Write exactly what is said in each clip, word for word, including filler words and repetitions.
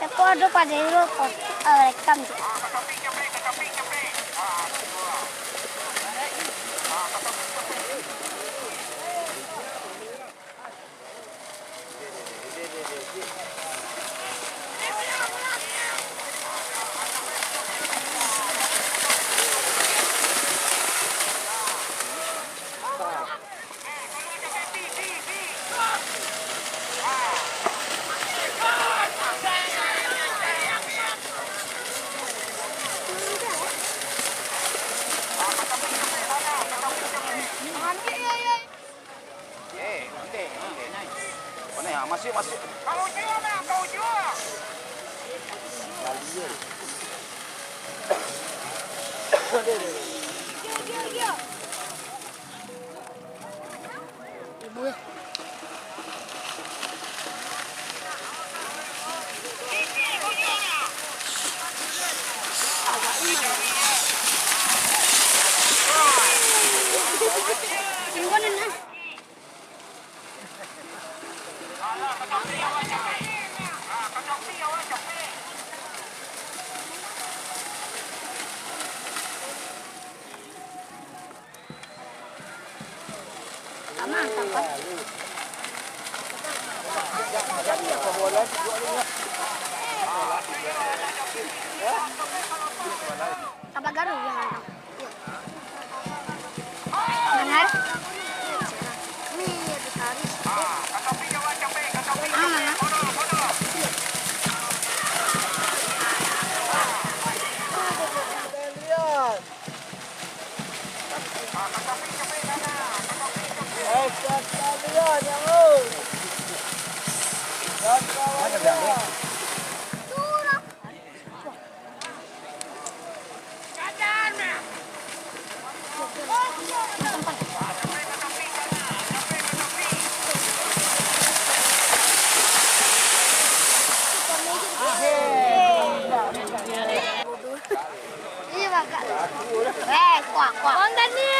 Tapi ado pado lo, pos, ah, rekam je. Eh, nanti, nanti. Mana ya? Masuk, masuk. Kau jual, kau jual. Tabagaru yang datang. Benar? Ini ya, ditarik. Ah, mana? Weh, kuah, kuah. Bang Dani!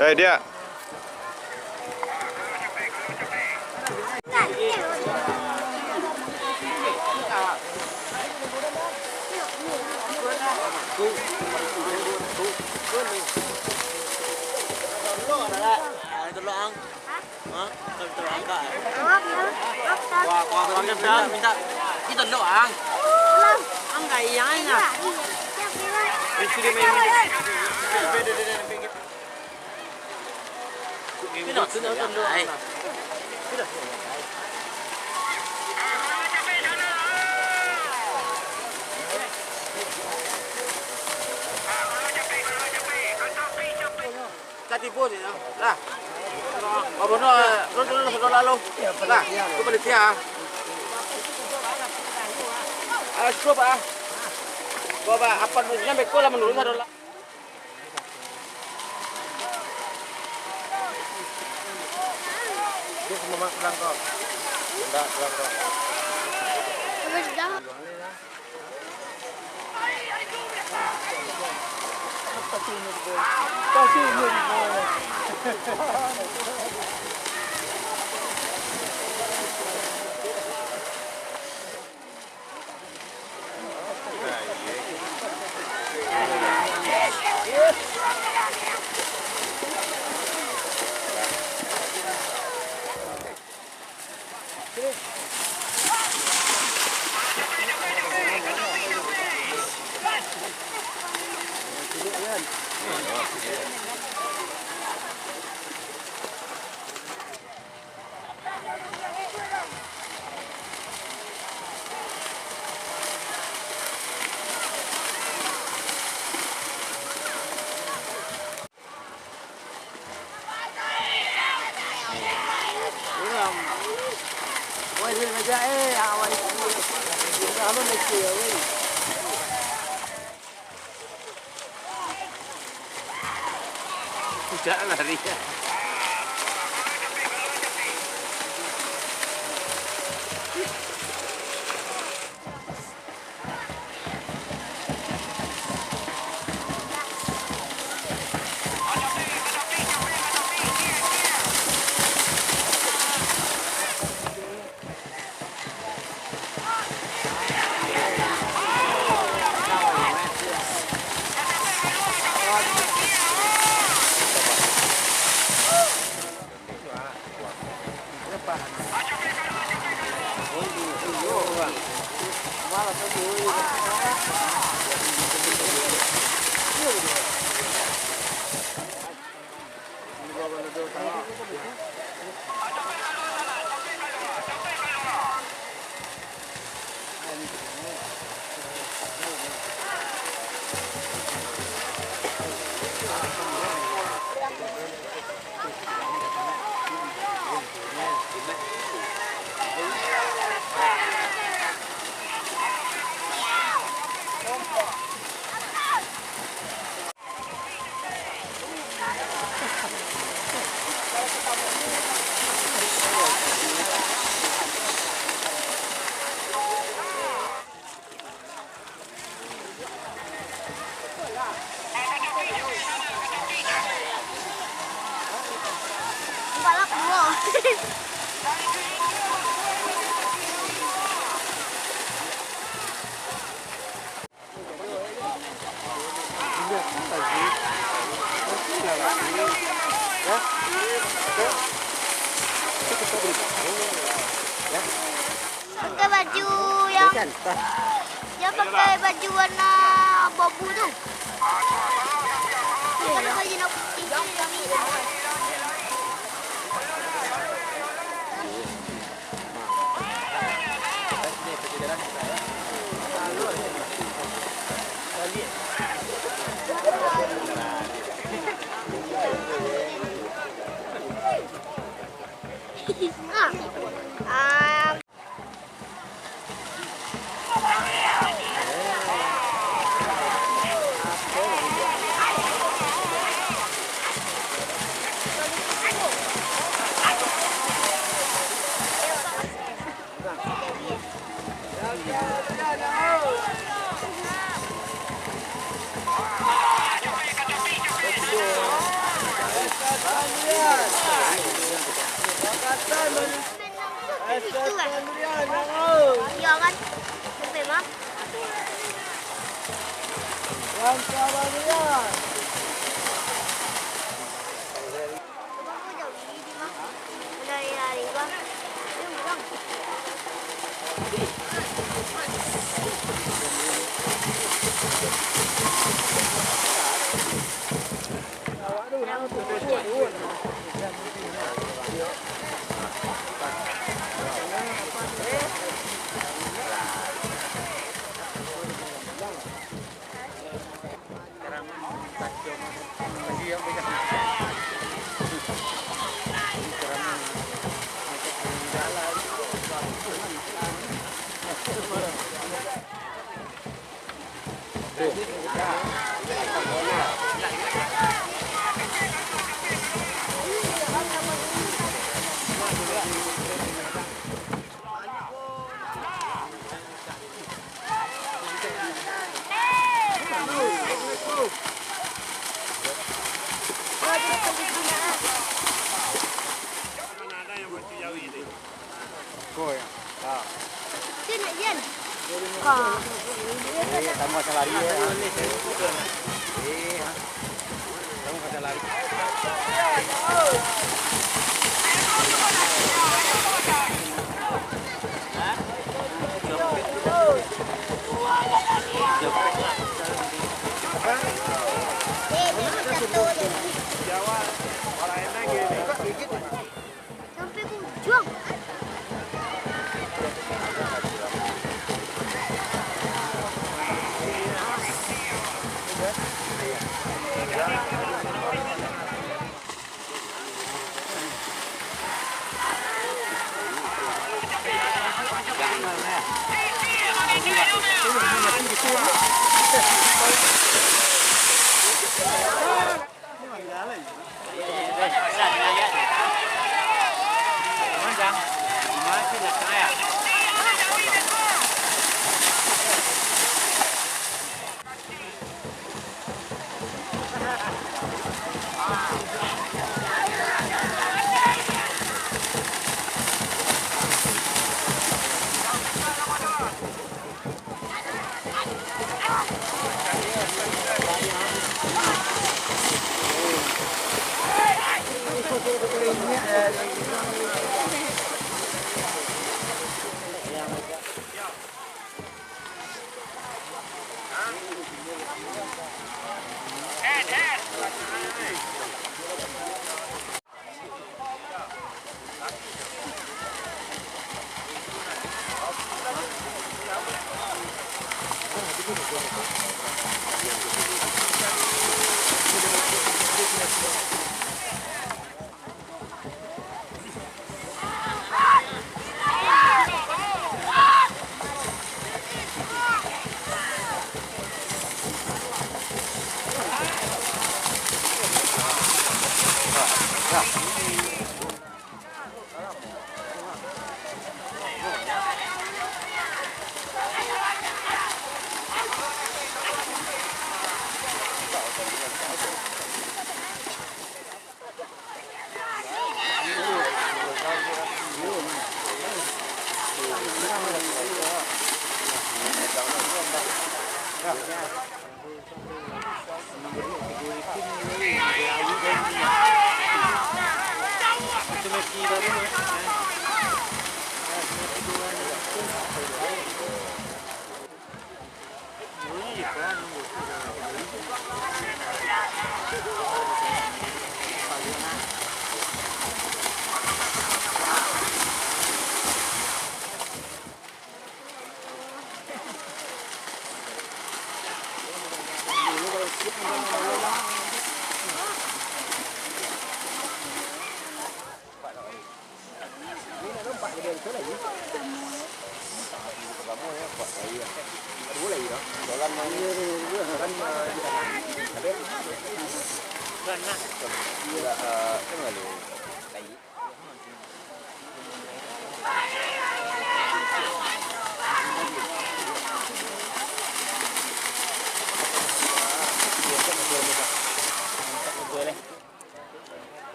Eh, dia. Tolong, ang. Hah? Tolong, tolong, angkat. Wah, wah, minta, minta. Ini tolong, ang. Ang gayang aja. Ini sudah main. Ini sudah, sudah, sudah. Lah. Mamono, lo, lo, lo, lo, lo. Lah, tu panitia. Ah, cukup, ah. Bapak, apa dulunya, beko lah menurun, ada lah. Dia semua pulang kok. Enggak, pulang kok. Tidak lari. Pakai baju yang, dia pakai baju warna abu-abu tu. Dia pakai baju warna putih. Itu kan? Iya kan? Sampai mah. Ko ya. Ha. Sini, Yan. Ka. Eh, tambah salari ya. Eh, ha. Tambah salari. Sampai ke ujung.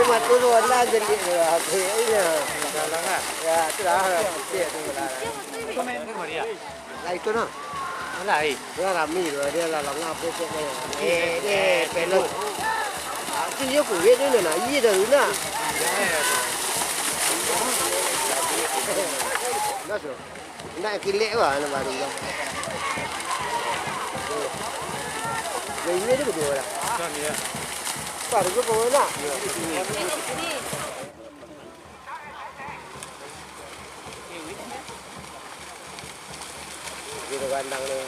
Mato tu warna jadi tu lah. Okey, ini. Ya, tu lah. Okey, tu lah. Lah itu nah. Lah, eh. Dia rami tu, dia lah lengah apa tu. Eh, eh, pelok. Ah, tu dia kuat tu nak. Iya dah lunak. Dah tu. Indak kilek bah, anak baru tu. Yo, ini aja kedua lah. Baru tu pun nak. Gitu gandang ni.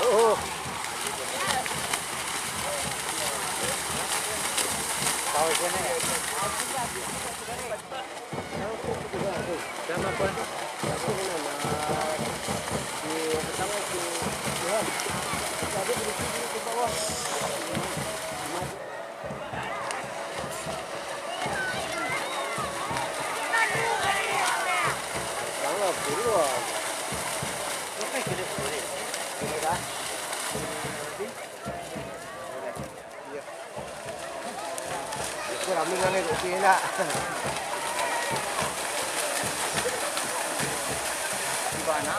Oh. Tahu sini. Itu rami lah ni, kopi enak. Di mana?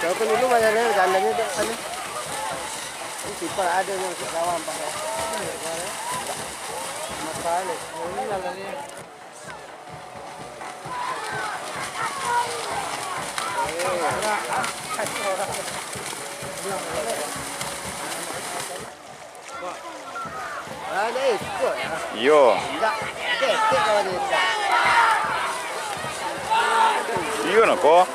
Kau kan dulu banyak jalan, jalannya tak sana. Ini sifat ada yang masuk lawang, Pak, ya. Masalah, ini jalannya. Iyo. Iyo nako.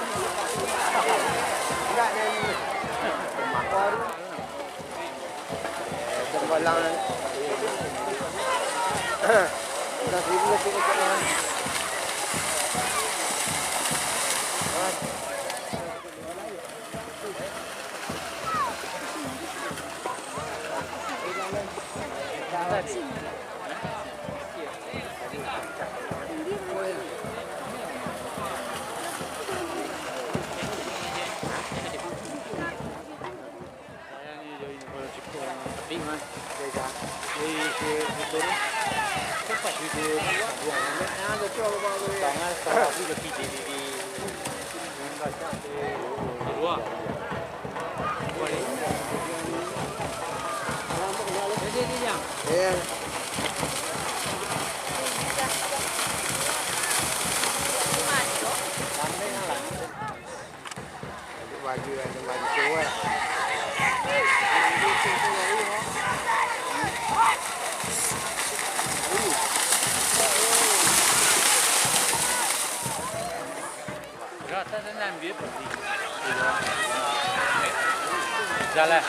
Jalan.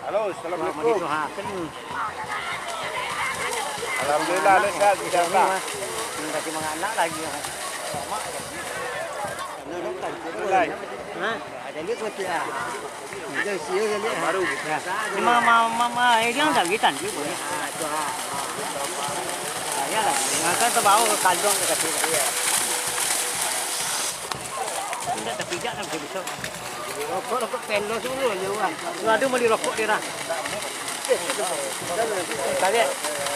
Halo, assalamualaikum. Alhamdulillah, sehat, sehat. Terima kasih, manganak lagi. Alhamdulillah. Ha? Ada lihat betul ah. Ada sio ada lihat. Baru. Ya. Ini mama, mama, eh, dia tak kita ni. Iyalah, makan tu bau kandung dekat sini. Indak tapijak lah bisa. Rokok, rokok pendos dulu aja, Wan. Lu ada beli rokok dia dah. Kalian,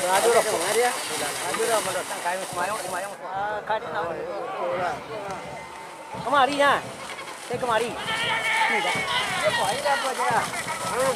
lu ada rokok dia. Ada dah mendatang kain semayang, semayang. Ah, kain nak. Kemari nya. Saya kemari. Ni dah. Apa aja dah, apa aja dah. Hmm.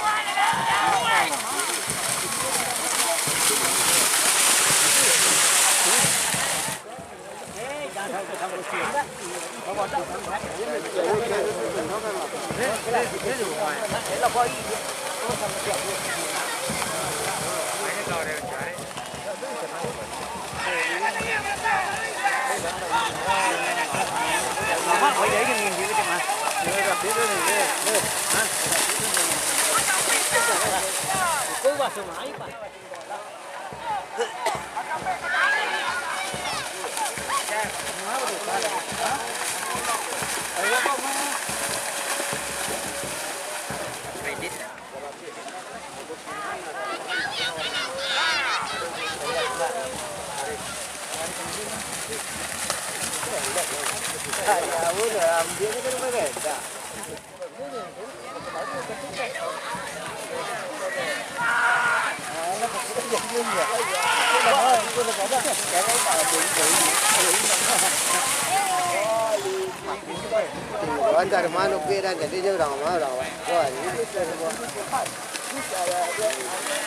Antar mano pi dan jadi je urang ma, urang. Wah, ini bisa semua. Bisa ya, dia.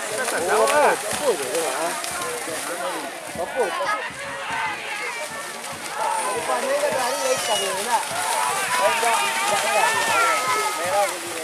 Kita tak tahu, ah. Apa je, ah? Apa? Rupanya dia lari lagi kali ni, nak. Enggak, enggak, enggak. Merah putih.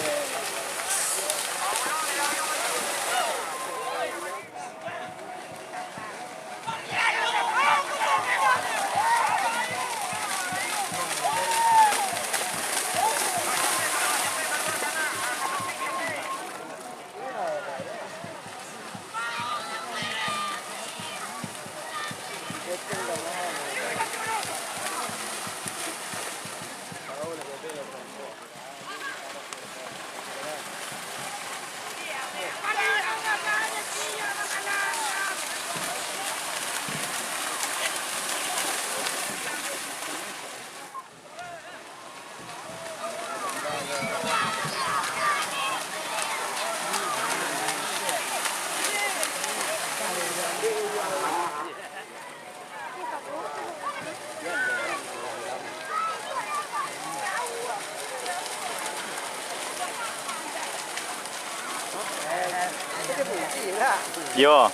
Yo.